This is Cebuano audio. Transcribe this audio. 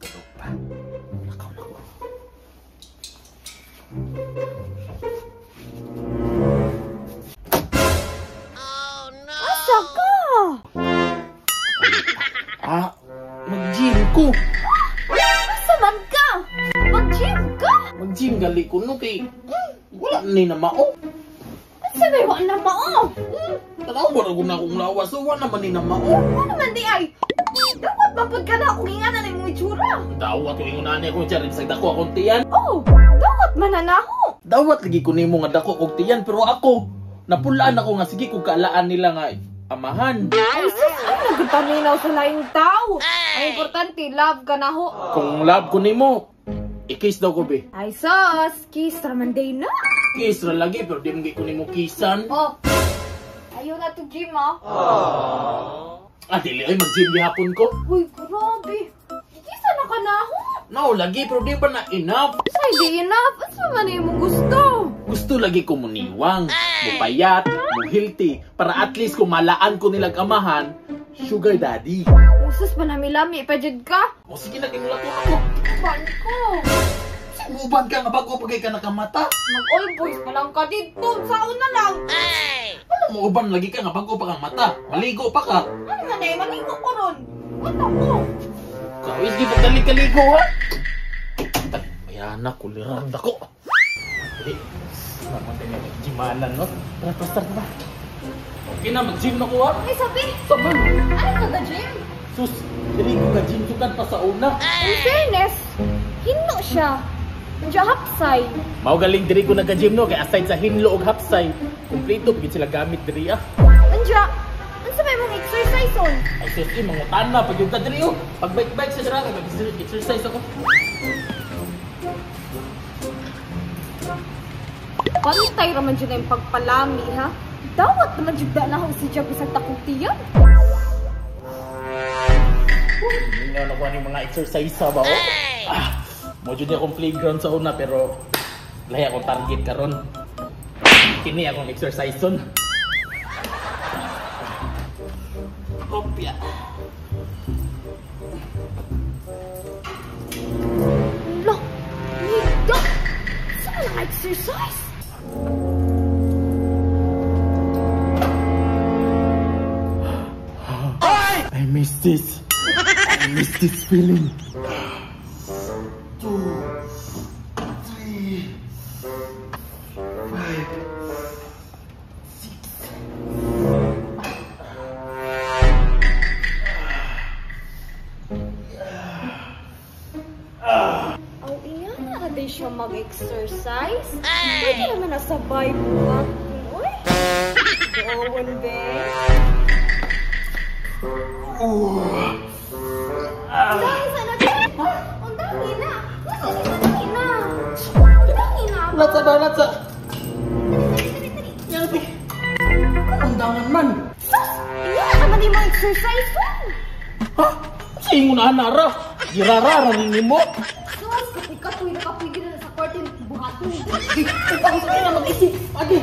Tulog pa. Nakaw na ko. Asa ka? Ah, mag-gym ko. Asa man ka? Mag-gym ka? Mag-gym gali ko no kay wala ni na mao. Asa may wala na mao? Tanaw ba na akong lawas? So, wala naman ni na mao. Ano man di ay? Dapat mapod ka na akong ingana na imong itsura. Dawat ko ingon ani ko tiyan bisag dako akong tiyan. Oh, dawat man na nako. Dawat lagi ko nimo nga dako kog tiyan pero ako napulaan ako nga sige kog kaalaan nila nga amahan. Ay sus, ay nagpaminaw sa laing tao. Ang importante, love ka na ho. Kung love ko nimo, i-kiss daw ko be. Ay sus, kiss raman day na. Kiss ra lagi pero di mo ko nimo kissan. Oh, ayaw na to gym ah. Ah, dili ay mag-gym gihapon ko. Uy, grabe. Kisa na ka na ho. No, lagi pero di pa na enough. Say, di enough. Asa man imong gusto? Gusto lagi ko muniwang, mupayat, muhilti, para at least kung malaan ko nilang amahan, sugar daddy. Usus pa nami-lami pa jud ka. O sige na, kinulato ako. Ban ko. Simuban ka nga bago pagay ka nakamata. Mag-all boys pa lang ka dito. Sa una lang. Ano mo uban lagi ka nga bago pa kang mata? Maligo pa ka. Ano man eh, maligo ko ron. Mata ko. Kawis, di pagdali-kaligo ha? Ay, mayana, kulirang dako. Dali, naman tayo mag-gymanan, no? Tara, tara, tara, tara. Okay na, mag-gym na ko ha? Ay, sabi. Sabi. Ano ka ga-gym? Sus, dali ko ga-gym sukan pa sa una. In fairness, hinlo siya. Diya hapsay. Mao galing diri ko nag-gym no, kaya aside sa hinlo og hapsay, kumpleto pagid sila gamit diri ah. Anja, unsa may mong exercise on? Ay sus, eh, mangutan na pag yung ka diri oh. Pag bike-bike sa dira, mag-exercise ako. Pantay raman dyan na yung pagpalami ha. Dawat naman dyan na ako si Jab isang takong tiyan. Hindi nga nakuha yung mga exercise sa ba oh. Ah, mo dyan akong playground sa una pero lahi akong target karon. Kini akong exercise on. Kopya. Lo, niga. Saan ang exercise? I miss this. I miss this feeling. 2, 3, 5, 6. Oh, iya na rin siya mag-exercise. Pwede naman nasa vibe mo. Uy! Doon, be. Ang dami na. Ang dami na. Ang dami na. Ang dami na. Latsa ba, latsa? Dali, dali. Ang dangan man. Sus! Iya na naman yung mga exercise mo. Ha? Sa ingon na nara. Girarara ni mo. Sus! Kapoy-kapoy na kapoy din sa kwarto yung buhatin. Ako sa kanya mag-isip. Agi.